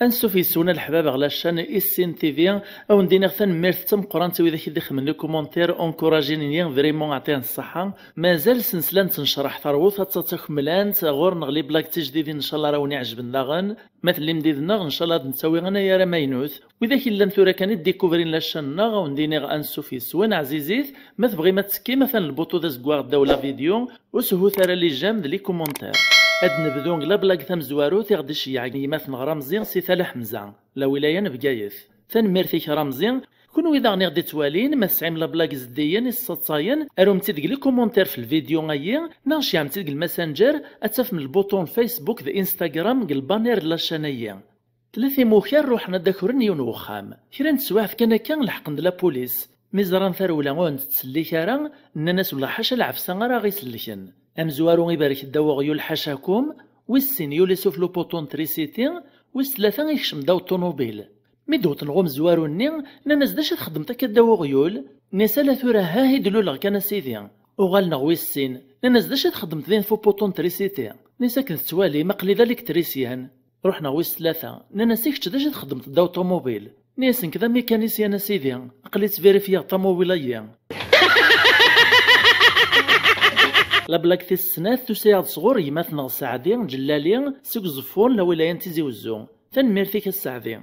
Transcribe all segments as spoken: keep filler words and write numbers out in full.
Ansuf yes-wen a leḥbab ɣer la chaîne Issin T V. Ad wen-d-iniɣ tanemmirt d tameqqrant i widak i d-ixedmen les commentaires, encouragin-iyi vraiment, ɛṭiyen ṣṣeḥḥa. Mazal sensla n tnecraḥ terwet ad tatta kemlant ɣur-neɣ, les blagues tijdidin ncallah ara wen-iɛejben daɣen. Ma tellim did-neɣ ncallah ad nettawi anagar amaynut. Widak i llan tura kan i d-découvrin la chaîne-nneɣ, ad wen-d-iniɣ ansuf yes-wen, ɛzizit. Ma tebɣim ad tekkim, atan lbuṭu d azeggaɣ ddaw la vidéo. Ur shut ara les j'aime d les commentaires. Ad nebdu deg la blague tamezwarut i ɣ-d-iceyyeɛ gma-tneɣ Ramzi si Tala Ḥemza, la wilaya n Bgayet. Tanemmirt-ik Ramzi. Kunwi daɣen i ɣ-d-ittwalin, ma tesɛim la blague zeddigen i tessaṭayen, arum-tt-id deg les commentaires f lvidyu-ayi, neɣ ceyyɛem-tt-id deg lmessenger, ad tafem lbuṭu n Facebook d Instagram deg lbanner n la chaîne-ayi. Tella timukar ruḥen ad d-akren yiwen n wexxam. Kra n teswiɛt kan akka, leḥqen-d la police. Mi ẓran tarewla ur ten-tettsellik ara, nnan-as: "Wellah ḥaca lɛefsa ara ɣ-isellken." Amezwaru ibarek ddaw uɣyul ḥacakum, wis sin yuli suf lupuṭu n trisiti, wis tlata ikcem ddaw ṭunubil. Mi d-wwḍen ɣer umezwaru-nni, nnan-as: "D acu i txeddmeḍ akka ddaw uɣyul?" Nnan-as: "Ala tura, ha i d-luleɣ kan a sidi." Uɣalen ɣer wis sin, nnan-as: "D acu i txeddmeḍ din f upuṭu n trisiti?" Nnan-as: "Akken tettwalim, aql-i d aliktrisyan." Ruḥen ɣer wis tlata, nnan-as: "I kečč d acu i txeddmeḍ ddaw ṭumubil?" Nnan-as: "Nekk d amikanisyan a sidi, aql-i ttvirifyiɣ ṭamubil-ayi." La blague tis snat tusa-yaɣ-d sɣur gma-tneɣ Saɛdi Ǧellali seg Uẓeffun, la wilaya n Tizi Wezzu. Tanemmirt-ik a Saɛdi.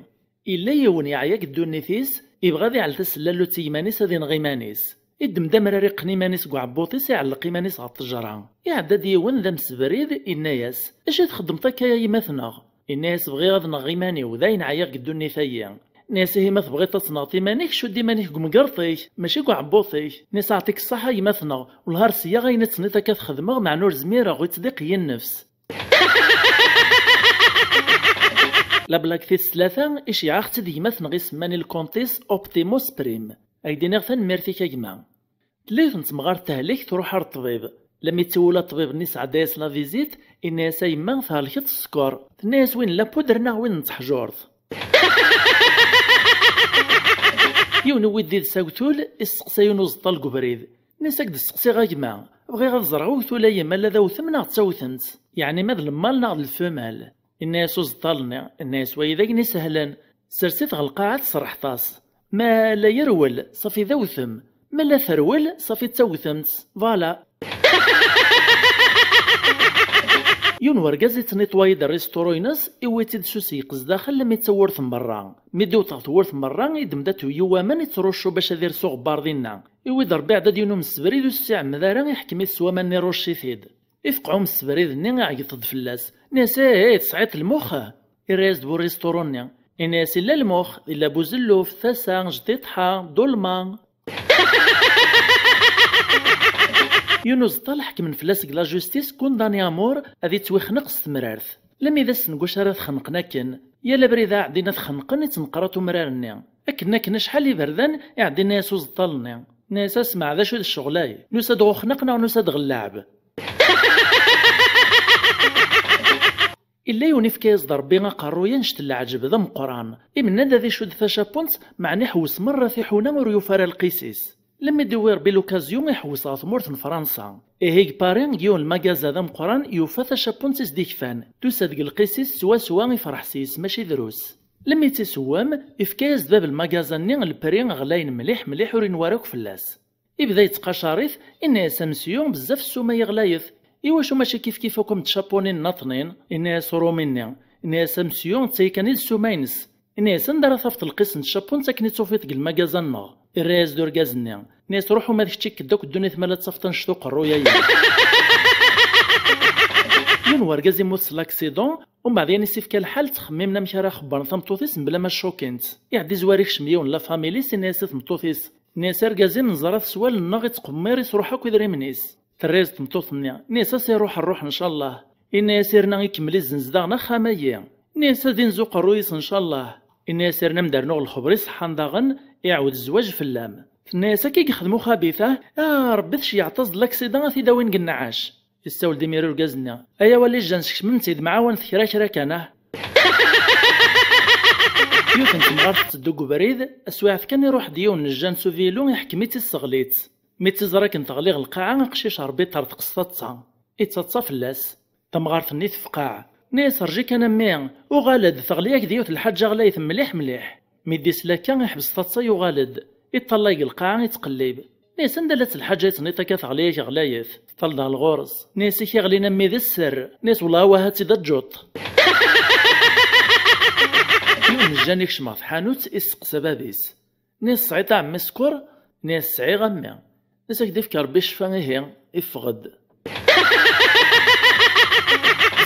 Yella yiwen yeɛya deg ddunit-is, yebɣa ad iɛell tasellallut i yiman-is, ad ineɣ iman-is. Iddem-d amrar, iqqen iman-is deg uɛebbuḍ-is, iɛelleq iman-is ɣer ttejra. Iɛedda-d yiwen d amsebrid, inna-yas: "D acu i txeddmeḍ akka a yemma-tneɣ?" Inna-yas: "Bɣiɣ ad nɣeɣ iman-iw, d ayen ɛyiɣ deg ddunit-ayi." Inna-yas: "Ihi ma tebɣiḍ ad tenɣeḍ iman-ik, cudd iman-ik deg umgerṭ-ik, mačči deg uɛebbuḍ-ik." Inna-yas: "Aɛṭik ṣṣaḥa a yemma-tneɣ, wellah ar seyyaɣ ayen i d-tenniḍ akka ad t-xedmeɣ, meɛna ur zmireɣ, ittḍiq-iyi nnefs." La blague tis tlata, iceyyeɛ-aɣ-tt-id gma-tneɣ isemman i lkunt-is Optimus Prime. Ad k-d-iniɣ tanemmirt-ik a gma. Tella yiwet n temɣart tehlik, truḥ ar ṭṭbib. Lami tt-iwula ṭṭbib-nni, sɛedda-yas la visite, inna-yas: "A yemma, thelkeḍ s sskeṛ." Tenna-yas: "Win n la poudre neɣ win n teḥjurt?" Yiwen n wid d-ides agtul, isteqsa yiwen uẓeṭṭal deg ubrid. Nnan-as: "Ad k-d-steqsiɣ a gma, bɣiɣ ad ẓreɣ agtul-ayi ma la d awtem neɣ d tawtemt, yeɛni ma d lmal neɣ d lfemal." Inna-yas uẓeṭṭal-nni, inna-yas: "Wayi d ayen isehlen, sers-it ɣer lqaɛa, tserrḥeḍ-as. Ma la yerwel, ṣafi d awtem. Ma la terwel, ṣafi d tawtemt. Voilà." Yiwen wergaz ittniṭwayi-d rristuru-ines, iwwi-tt-id s useyyeq zdaxel, lami d tawwurt n berra. Mi d-iwweḍ ɣer tewwurt n berra, iddem-d atuyyu n waman, ittruccu bac ad ires uɣebbar dinna. Iwwi-d Rebbi iɛedda-d yiwen umsebrid, ur s-iɛemmed ara, iḥkem-it s waman-nni, irucc-it-id. Ifqeɛ umsebrid-nni, iɛeyyeḍ-d fell-as. Inna-yas: "Eh, eh, tesɛiḍ lmux?" Irra-yas-d bu rristuru-nni. Inna-yas: "Illa lmux, illa buzelluf, tasa, jṭiṭḥa, dulma." Yiwen uẓeṭṭal ḥekmen fell-as deg la justice, condamné à mort, ad ittwixneq s temrart. Lami d ass n wacu ara t-xenqen akken. Yal abrid ara ɛeddin ad t-xenqen, ittneqraṭ umrar-nni. Akken akken acḥal iberdan, iɛedda inna-yas uẓeṭṭal-nni. Inna-yas: "A smeɛ, d acu d ccɣel-ay? Nusa-d ɣer uxnaq neɣ nusa-d ɣer lleɛb?" Illa yiwen ifka-yas-d Rebbi aqerruy annect n leɛǧeb d ameqqran. Imenna-d ad icudd tacapunt, meɛna iḥewwes merra tiḥuna, ur yufi ara lqis-is. Lami d-iwwi Rebbi l'occasion, iḥewwes ɣer tmurt n Fransa. Ihi deg Paris, deg yiwen lmagaza d ameqqran, yufa tacapunt i s-d-ikfan. Tusa-d deg lqis-is swaswa, ifreḥ s-yes mačči drus. Lami tt-isewwem, ifka-yas-d bab lmagaza-nni lpri ɣlayen mliḥ mliḥ, ur inwa ara akk fell-as. Ibda yettqacar-it, inna-yas: "A mesyu, bezzaf ssuma i ɣlayet. Iwacu mačči kifkif akk am tcapunin nnaṭnin?" Inna-yas urumi-nni, inna-yas: "A mesyu, d tayi kan i d ssuma-ines." Inna-yas: "Anda ara tafeḍ lqis n tcapunt akken i tt-tufiḍ deg lmagaza-nneɣ?" Irra-yas-d urgaz-nni, inna-yas: "Ruḥ uma d kečč, ikk-d akk ddunit ma la ttafeḍ annect uqerruy-ayi." Yiwen wergaz immut s l'accident, umbeɛd yan i s-ifka lḥal, ttxemmimen amek ara xebbren tameṭṭut-is mebla ma ccukin-tt. Iɛedda izwar, ikcem yiwen n la famille-is, inna-yas i tmeṭṭut-is, inna-yas: "Argaz-im, neẓra-t s wallen-nneɣ, ittqemmir, isruḥ akk idrimen-is." Terra-yas-d tmeṭṭut-nni, inna-yas: "A s-iruḥ rruḥ, ncallah." Inna-yas irna ikemmel izzenz daɣen axxam-ayi. Inna-yas: "Ad inzu uqerruy-is, ncallah." Inna-yas irna mi d-rnuɣ lxeber iṣeḥḥan daɣen, iɛawed zzwaǧ fell-am. Tenna-yas: "Akka i yexdem uxabit, ah? Ah, Rebbi tceyyeɛ-t-as-d laksida ad t-id-awin deg nneɛac." Yessawel-d imir urgaz-nni: "Ay awal ijjan, skecmem-tt-id, mɛawanet kra kra kan, ah?" Yiwet n temɣart tetteddu deg ubrid, aswiɛt kan iruḥ-d yiwen n jjan s uvilu, iḥkem-itt, isseɣli-tt. Mi tt-iẓra akken teɣli ɣer lqaɛa, aqcic Rebbi iṭerḍeq s taḍsa. Ittaḍsa fell-as. Tamɣart-nni tefqeɛ. Tenna-yas: "Rǧi kan a mmi, uɣal-d, teɣli-ak-d yiwet lḥaǧa ɣlayet mliḥ mliḥ." Mi d-isla akka, iḥbes taḍsa, yuɣal-d. Iṭṭalay deg lqaɛa, ittqellib. Tenna-yas: "Anda llant lḥaǧa i tenniḍ akka teɣli-ak ɣlayet?" Teṭṭal-d ɣer ɣur-s. Tenna-yas: "Yak i ɣlin a mmi d sser." Tenna-yas: "Wellah, wah, ad tt-id-aǧǧuṭ." Yiwen n jjan ikcem ɣer tḥanut, isteqsa bab-is. Nni-as: "Tesɛiḍ a ɛemmi sskeṛ?" Nni-as: "Sɛiɣ a mmi." Nni-as: "Ad k-d-ifk Rebbi ccfa ihi, iffeɣ-d."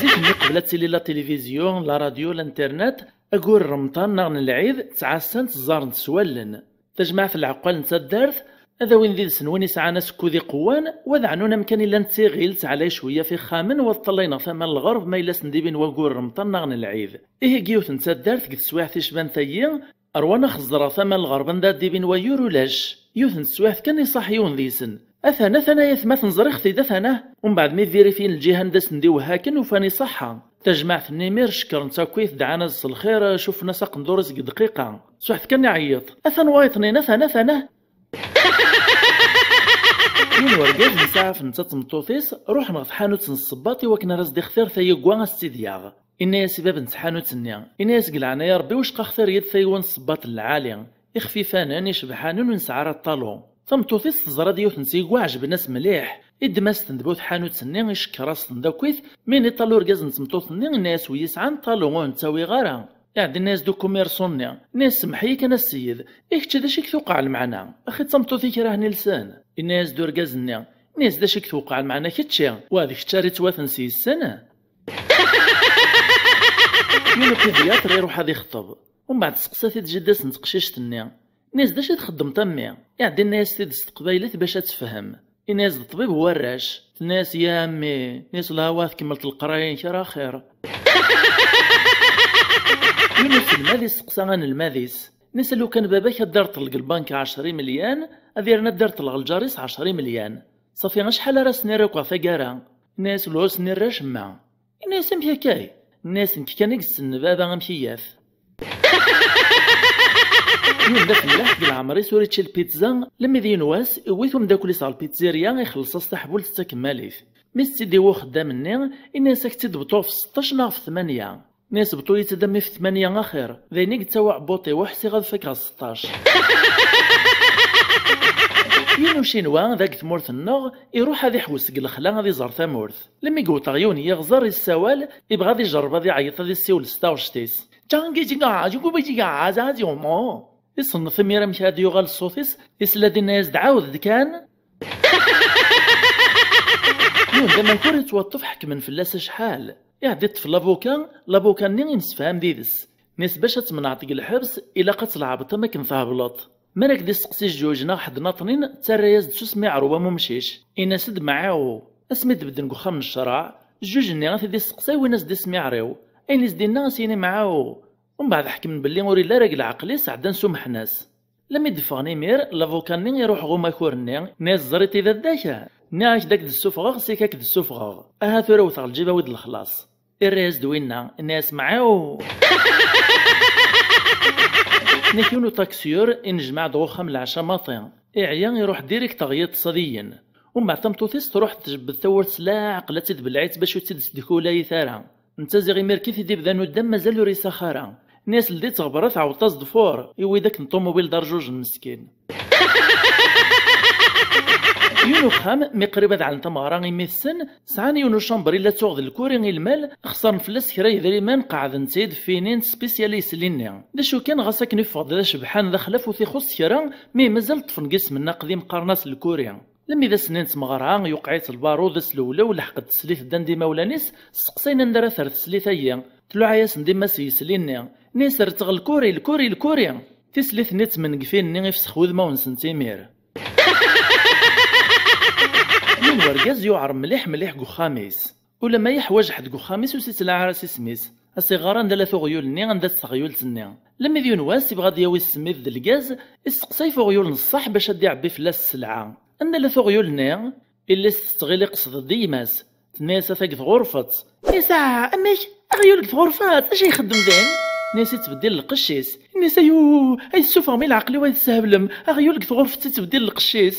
Zik-nni, qbel ad tili la télévision, la radio, l'internet, aggur n Remḍan neɣ n Lɛid, ttɛassan-t, ẓẓaren-t s wallen. Tajmaɛt n lɛeqqal n taddart, ad awin did-sen win isɛan asekkud iqewwan, wa ad ɛnun amkan illan d tiɣilt, ɛlay cwiya f ixxamen, wa ad ṭṭallayen ɣer tama n lɣerb ma yella sen-d-ibin waggur n Remḍan neɣ n Lɛid. Ihi deg yiwet n taddart, deg teswiɛt icban tayi, rwan ad xeẓẓreɣ tama n lɣerb anda d-ibin wayyur ulac. Yiwet n teswiɛt kan iṣaḥ yiwen deg-sen. "Atan, atan ay atmaten, ẓriɣ-t-id, atan ah!" Umbeɛd mi vérifiyen lǧiha anda sen-d-iwehha akken, ufan iṣaḥḥa. Tajmaɛt-nni imir cekkren-tt akkit, dɛan-as s lxir, cuffen-as aqendur-is deg dqiqa. Teswiɛt kan iɛeyyeḍ: "Atan wayeḍ-nni, atan, atan ah!" Yiwen urgaz yesɛa ɣef netta d tmeṭṭut-is, ruḥen ɣer tḥanut n ssebbaṭ i wakken ara s-d-ixtir tayegwa a s-tt-id-yaɣ. Inna-yas i bab n tḥanut-nni, inna-yas: "Deg leɛnaya Rebbi, wicqa xtir-iyi-d tayegwa n ssebbaṭ n lɛali, ixfifanen, icebḥanen, ur nesɛi ara ṭṭalu." Tameṭṭut-is teẓra-d yiwet n tayegwa ɛejben-as mliḥ, iddem-as-ten-d bu tḥanut-nni, icekker-as-ten-d akkit, mi yenna iṭṭal urgaz n tmeṭṭut-nni, inna-yas: "Wi yesɛan ṭṭalu, ur nettawiɣ ara." Iɛedda inna-yas-d ukumirṣu-nni, inna-yas: "Semmeḥ-iyi kan a sseyed, i kečč d acu i k-tuqeɛ lmeɛna? Axi d tameṭṭut ikrahen ilsen." Inna-yas-d urgaz-nni, inna-yas: "D acu i k-tuqeɛ lmeɛna kečči? Wa d kečč ara yettwaten s yes-sen?" Yiwen upédiatre iruḥ ad ixṭeb. Umbeɛd testeqsa-t-id jida-s n teqcict-nni. Inna-yas: "D acu i txeddmeḍ a mmi?" Iɛedda inna-yas-t-id s teqbaylit bac ad tefhem. Inna-yas: "D ṭṭbib n warrac." Tenna-yas: "Ya a mmi." Inna-yas: "Lhawa, tkemmleḍ leqraya-inek ara axir." Yiwen uselmad isteqsa anelmad-is. Inna-yas: "A lukan baba-k ad d-irṭel deg lbank ɛecra imelyan, ad yerna ad d-irṭel ɣer lǧar-is ɛecra imelyan. Ṣafi acḥal ara s-nirr akk ɣer taggara?" Inna-yas: "Ur s-nirr acemma." Inna-yas: "Amek akka?" Inna-yas: "Nekk kan i yessen baba amek iyyat." Yiwen d afellaḥ deg leɛmer-is ur ičči lpizza, lemmi d yiwen wass, iwwi-t umeddakel-is ɣer lpizzirya, ixelleṣ-as taḥbult d takemmalit. Mi s-tt-id-iwwi uxeddam-nni, inna-yas: "Ad k-tt-id-bḍuɣ f seṭṭac neɣ f tmanya?" Inna-yas: "Bḍu-yi-tt-id a mmi f tmanya axir." D ayen i yettawi uɛebbuṭ-iw, ḥsiɣ ad fakeɣ s seṭṭac. Yiwen ucinwa da deg tmurt-nneɣ iruḥ ad iḥewwes deg lexla ad iẓer tamurt. Lemmi yewweṭ ɣer yiwen n yiɣzer, yessawal, ibɣa ad ijerreb ad iɛeyyeḍ ad issiwel s taɣect-is. Ǧangi ǧiga, ǧugu ǧiga, aza ǧumu. Iṣennef imir amek ad yuɣal ṣṣut-is, isla dinna-yas-d: "Ɛawed-d kan." Yiwen d amakur ittwaṭṭef, ḥekmen fell-as acḥal. Iɛedda iṭṭef labuka, labuka-nni imsefham d yid-s. Inna-yas: "Bac ad tmenɛeḍ deg lḥebs, ilaq ad tleɛbeḍ am akken thebleḍ." Mi ara k-d-isteqsi jjuj neɣ ḥedd naṭnin, ttarra-yas-d s usmiɛrew am umcic. Inna-as-d: "Mɛiw." Asmi d-bedden deg uxxam n ccreɛ, jjuj-nni ad t-id-isteqsay win as-d-ismiɛrew. Ayen i s-d-inna ad s-yini: "Mɛiw." Umbeɛd ḥekmen belli ur yelli ara deg leɛqel-is, ɛeddan sumḥen-as. Lemmi d-ffɣen imir, labuka-nni iruḥ ɣer umakur-nni, inna-yas: "Teẓriḍ-t-id a ddak? Nniɣ-ak-d ad k-d-ssufɣeɣ, sik ad k-d-ssufɣeɣ. Aha tura wteɣ lǧib, awi-d lexlaṣ." Irra-yas-d winna, inna-yas: "Mɛiw." Nek yiwen uṭaksiyur inejmaɛ-d ɣer uxxam leɛca maḍi. Iɛya, iruḥ direct ɣer yiṭṭes ad igen. Umbeɛd tameṭṭut-is truḥ tjebbed tawwurt s leɛqel ad tt-id-belɛit bac ur tt-id-tesdekulayit ara. Netta ziɣ imir kan i t-id-ibda nuddam mazal ur isax ara. Inna-yas: "Ldi-tt ɣer berra, tɛawdeḍ-as-d fur, i widak n ṭumubil d arjujen meskin." Yiwen uxxam, mi qrib ad ɛlen tameɣra imi tessen, sɛan yiwen ucamber illa tuɣ d lkuri i lmal, xesren fell-as kra yedrimen, qeɛden-tt-id, finin-tt spécial i yesli-nni. D acu kan, ɣas akken iffeɣ-d d acebḥan d axlaf ur t-ixuṣṣ kra, mi mazal ṭṭfen deg isem-nni aqdim qqaren-as lkuri. Lemmi d ass-nni n tmeɣra, yuqeɛ-itt lbaṛud, aslewlew, leḥqed teslit ddan-d imawlan-is, steqsayen anda ara terr teslit-agi. Tluɛa-yasen-d imma s yesli-nni, nni-as: "Rret-ɣ lkuri, lkuri, lkuri!" Tislit-nni d tmengfin-nni ifsex wudmawen-nsent imir. Yiwen wergaz yuɛer mliḥ mliḥ deg uxxam-is. Ulamma yeḥwaǧ ḥedd deg uxxam-is ur s-ittlaɛa ara s isem-is. As-iɣar anda la tuɣyul-nni, anda-tt teɣyult-nni. Lemmi d yiwen wass ibɣa ad d-yawi ssmid d lgaz, isteqsay f uɣyul n ṣṣeḥ bac ad d-iɛebbi fell-as sselɛa. "Anda la tuɣyul-nni?" Illi-s tettɣil iqsed-d i gma-s. Tenna-yas: "Ata deg tɣurfet." Isɛa, amek? Aɣyul deg tɣurfet, acu ixeddem din? Tenna-yas: "Ittbeddil lqecc-is." Tenna-yas: "Ayu, ay tessufɣem i leɛqel-iw, ay tesseheblem, aɣyul deg tɣurfet ittbeddil lqecc-is."